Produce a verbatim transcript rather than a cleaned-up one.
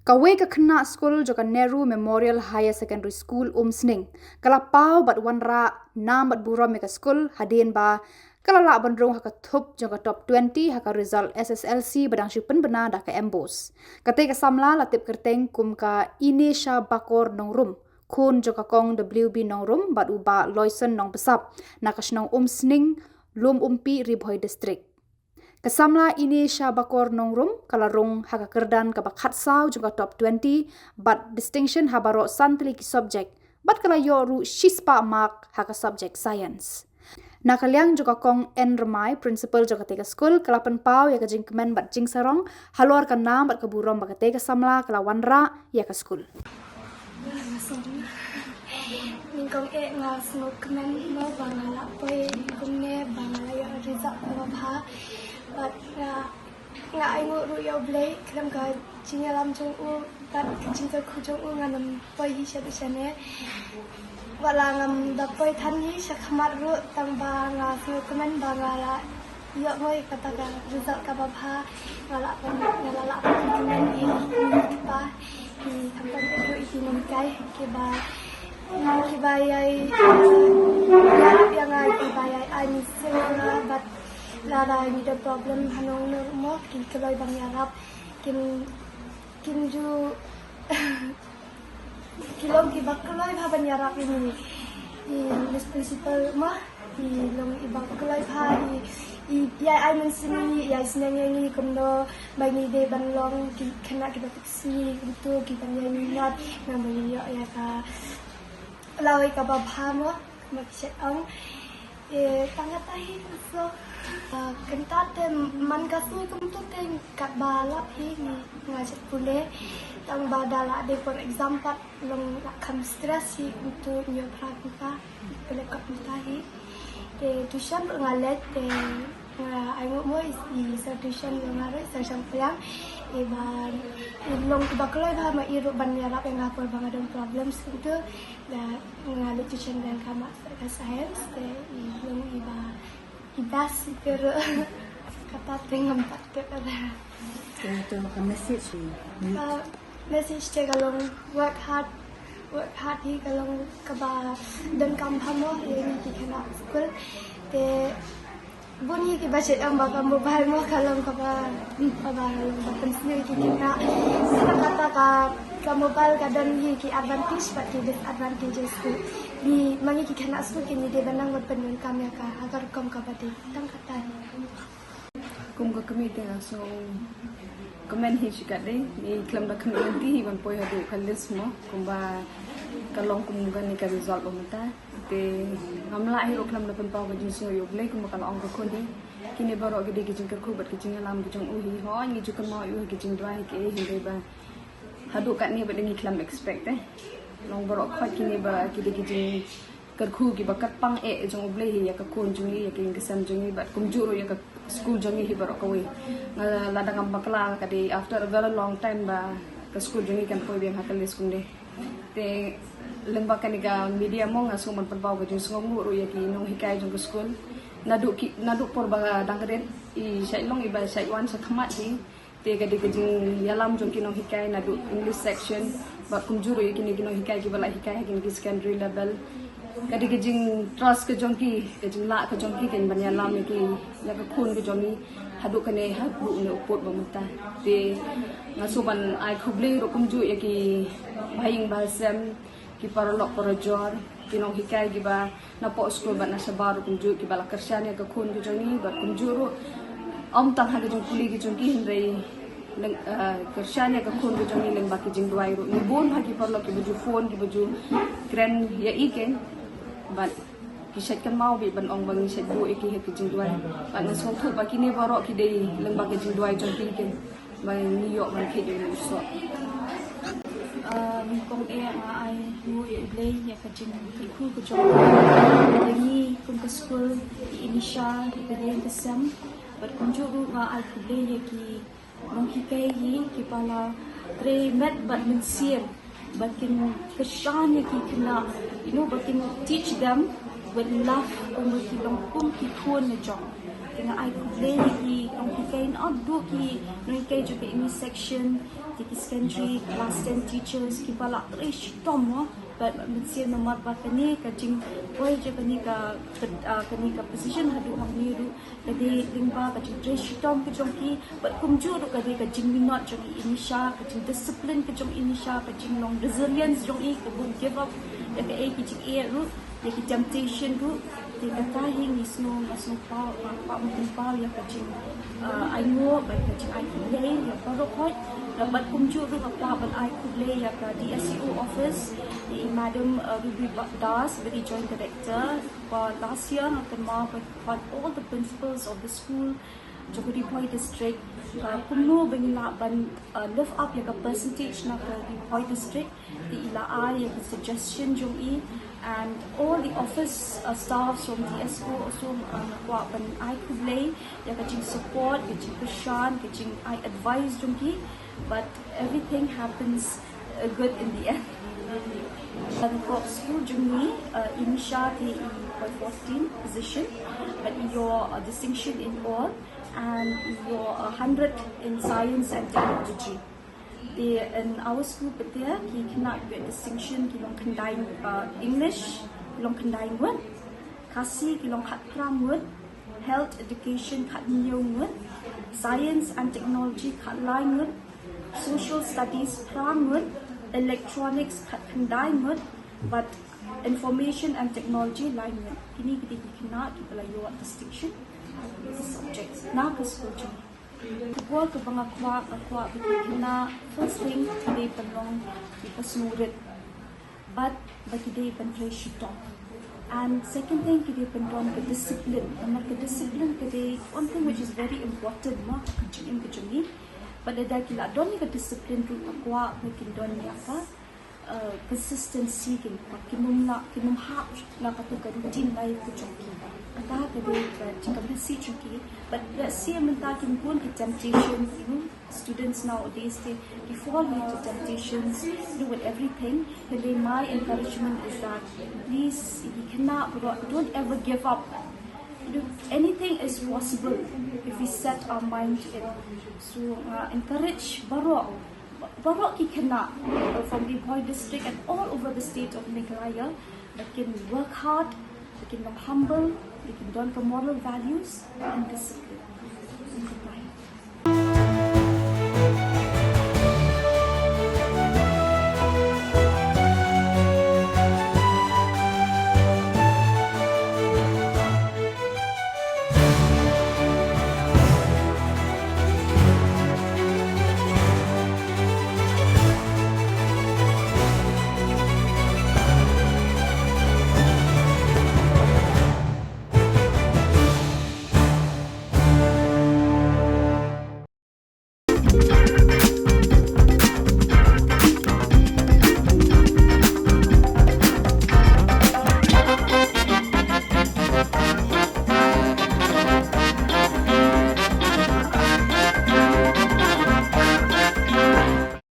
Kawei ka khynnah skul jong ka Nehru Memorial Higher Secondary School Umsning ka la paw bad wanrah nam bad burom ïa ka skul hadien ba ka la lah ban rung ha ka thup jong ka top twenty ha ka result S S L C ba dang shu pynbna da ka MBOSE. Katei ka samla la tip kyrteng kum ka Inesha Bakor Nongrum, khun jong ka kong W B Nongrum bad u Bah Loison Nongbsap, na ka shnong Umsning, Lum Umpi, Ri Bhoi District. Ka samla Inesha Bakor Nongrum ka la rung ha ka kyrdan kaba khatsaw jong ka top twenty bad distinction ha baroh san tylli ki subject, bad ka la ïoh ruh shispah mark ha ka subject science. Na ka liang jong ka kong N Rmai, principal jong katei ka skul, ka la pynpaw ïa ka jingkmen bad jingsarong halor ka nam bad ka burom ba katei ka samla ka la wanrah ïa ka skul. Nyngkong eh nga sngewkmen mo ba nga la poi kumne, ba nga la ïoh result kaba bha. Bad nga, nga ainguh ruh ïa U Blei khlem ka jingïalam jong u bad ka jingkyrkhu jong u, ngan ym poi hi sha dei shane. Wat la ngam da poi than hi sha khmat ruh, tang ba nga sngewkmen ba nga la ïoh mo ïa kata ka result kaba bha. Nga la pyn, nga la lah ban pynmen ïa ki kpa, ki khamtam ruh ïa ki nonghikai kiba, kiba ïai, ïarap ïa nga, kiba ïai ai mynsiem ïa nga. Bad lada ngi don problem ha nongno ruh mo, ki kloi ban ïarap, kim, kim ju ki long kiba kloi bha ban ïarap ïa ngi. I Miss Principal mo, i long iba kloi bha, i, i ïai ai mynsiem ïa ngi, ïai sneng ïa ngi kumno ba ngi dei ban long ki khynnah kiba tieng sngi, kumto kiba ïai minot, namar ba ngi ïoh ïa ka lawei kaba bha mo, kumba ki shait ong. Eh, tang kata hi, so, ah, kynta te man ka sngi kumto te katba lap hi ngi, nga shait pule. Tang ba da la dei por exam pat long la kham stress hi kumto, ngi ïoh phra kumta, pule kat kumta hi. Te tuition ruh nga leit, te nga ainguh mo i, i sir tuition jong nga ruh, i sir Shangpliang, i ba, i long kiba kloi bha ma i ruh ban ïarap ïa nga por ba nga don problems kumto. Da nga leit tuition Donkama ka science, te i long iba, iba sikero. Kata te ngam pat tip ada. Te to ka message ni. Ka message te ka long work hard, work hard hi ka long kaba donkam bha mo ïa ngi ki khynnah skul. Te bun hi kiba shait ong ba ka mobile mo ka long kaba, kaba long ba pynsniew ïa ki khynnah. Sa kata ka, ka mobile ka don hi ki advantage bad ki disadvantages. Te ngi ma ngi ki khynnah skul ki ngi dei ban nang ban pyndonkam ïa ka ha ka rukom kaba dei. Tang kata hi. Kum ka kmie te nga sngewkmen hi shikatdei, ngi khlem da khmih lynti hi ban poi haduh ka list mo, kumba ka long kum kane ka result ba mynta. Te ngam lah hi ruh khlem da pynpaw ka jingsngew ïa U Blei kumba ka la ong ka khun hi. Kine baroh ki dei ki jingkyrkhu bad ki jingïalam ki jong u hi. Hooid ngi ju kynmaw ïa u ha ki jingduwai hi ki ei, hynrei ba haduh katne ba dei ngi khlem expect eh. Long baroh khoit kine ba ki dei ki jing kyrkhu kiba kyrpang eh jong U Blei hi ïa ka khun jong ngi, ïa ka ïing ka sem jong ngi bad kumjuh ruh ïa ka skul jong ngi hi baroh kawei. Nga la dang ngam bakla, ka dei after a very long time ba ka skul jong ngi kan poi biang ha ka list kumne. Te lyngba kane ka media mo nga sngewbha ban pynpaw ka jingsngewnguh ruh ïa ki nonghikai jong ka skul. Naduh ki, naduh por ba dang rit i shait long iba shait wan sha khmat hi. Te ka dei ka jingïalam jong ki nonghikai naduh English section bad kumjuh ruh ïa kine ki nonghikai kiba la hikai ha kine ki secondary level. Ka dei ka jingtrust ka jong ki, ka jinglah ka jong ki kan ban ïalam ïa ki, ïa ka khun ka jong ngi haduh kane haduh une u pud ba mynta. Te nga sngewbha ban ai khublei ruh kumjuh ïa ki bahaïing bahasem, ki paralok parajor, ki nonghikai kiba napoh skul bad na shabar ruh kumjuh kiba la kyrshan ïa ka khun ka jong ngi bad kumjuh ruh ym tang ha ka jingpule ka jong ki hynrei leng, eh, kyrshan ïa ka khun ka jong ngi lyngba ki jingduwai ruh. Ngi bun ha ki paralok kiba ju phone kiba ju kren ïa i ken bad ki shait kynmaw beit ban ong ba ngi shait buh ïa ki ha ki jingduwai. Bad nga sngewthuh ba kine baroh ki dei lyngba ki jingduwai jong ki ken ba ngi ïoh ban thied ïa u soh. Ah, nyngkong eh nga ainguh ïa U Blei ïa ka jingkyrkhu ka jong u. Ïa ngi kum ka skul, i Inisha, i ka ïing ka sem bad kumjuh ruh nga ai khublei ïa ki nonghikai hi kiba la trei met bad mynsiem ba kin kyrshan ïa ki khynnah, you know, ba kin teach them with love, kumba ki long kum ki khun la jong. Te nga ai khublei ïa ki nonghikai naduh ki nonghikai jong ka English section, Ki secondary class ten teachers kiba la trei shitom mo, bad mynsiem namar ba kane ka jingpoi jong kane ka, ka, ah, kane ka position haduh hangne ruh ka dei lyngba ka jingtrei shitom ka jong ki, bad kumjuh ruh ka dei ka jingminot jong i Inisha, ka jingdiscipline ka jong i Inisha, ka jinglong resilience jong i, ka bym give up ïa kaei ka jingeh ruh, ïa ki temptation ruh. Te kata hi ngi sngew, nga sngew pau, nga pau, nga pau ïa ka jing, ah, ai nguh bad ka jingai khublei ïa baroh khoit. Bad kumjuh ruh nga kwah ban ai khublei ïa ka D S E O office, ïa i Madam, ah, Ruby Ba-, Das, bad i Joint Director, ba last year nga kynmaw ba khot all the principals of the school jong ka Ri Bhoi District, ah, kumno ba ngin lah ban, ah, lift up ïa ka percentage na ka Ri Bhoi District. Te i la ai ïa ki suggestion jong i, and all the office, uh, staffs from D S O also, uh, nga kwah ban ai khublei ïa ka jingsupport, ka jingkyrshan, ka jingai advice jong ki, but everything happens, uh, good in the end. Bad ka school jong ngi, uh, i Inisha te i poi fourteen position, bad i ïoh, uh, distinction in all, and i ïoh, uh, hundred in science and technology. Te in our school pat te ki khynnah kiba ïoh distinction ki long khyndai, uh, English ki long khyndai ngut, Khasi ki long khatphra ngut, Health Education khathynñiew ngut, Science and Technology khatlai ngut, Social Studies phra ngut, Electronics khatkhyndai ngut, bad Information and Technology lai ngut. Kine ki dei ki khynnah kiba la ïoh distinction subject na ka school jong ngi. Ka bor kaba nga kwah, nga kwah ba ki khynnah, first thing, ki dei ban long kiba sngewrit bad ba ki dei ban trei shitom. And second thing, ki dei ban don ka discipline. Namar ka discipline ka dei one thing which is very important, mo, ha ka jingim ka jong ngi. Bad lada ki la don ka discipline ruh, nga kwah ba kin don ïa ka, uh, consistency, kin, kin ym lah, kin ym hap na katu ka routine life ka jong ki. Kata ka dei ka jingkam message jong ki. But let's say mynta ki bun ki temptations, you know, students nowadays, they, they fall into temptations, you know, with everything. Hynrei my encouragement is that please, ki khynnah baroh, don't ever give up. You know, anything is possible if we set our mind to it. So, uh, encourage baroh, baroh ki khynnah, uh, from Ri Bhoi district and all over the state of Meghalaya, ba kin work hard, ba kin long humble, ba kin don ka moral values and discipline.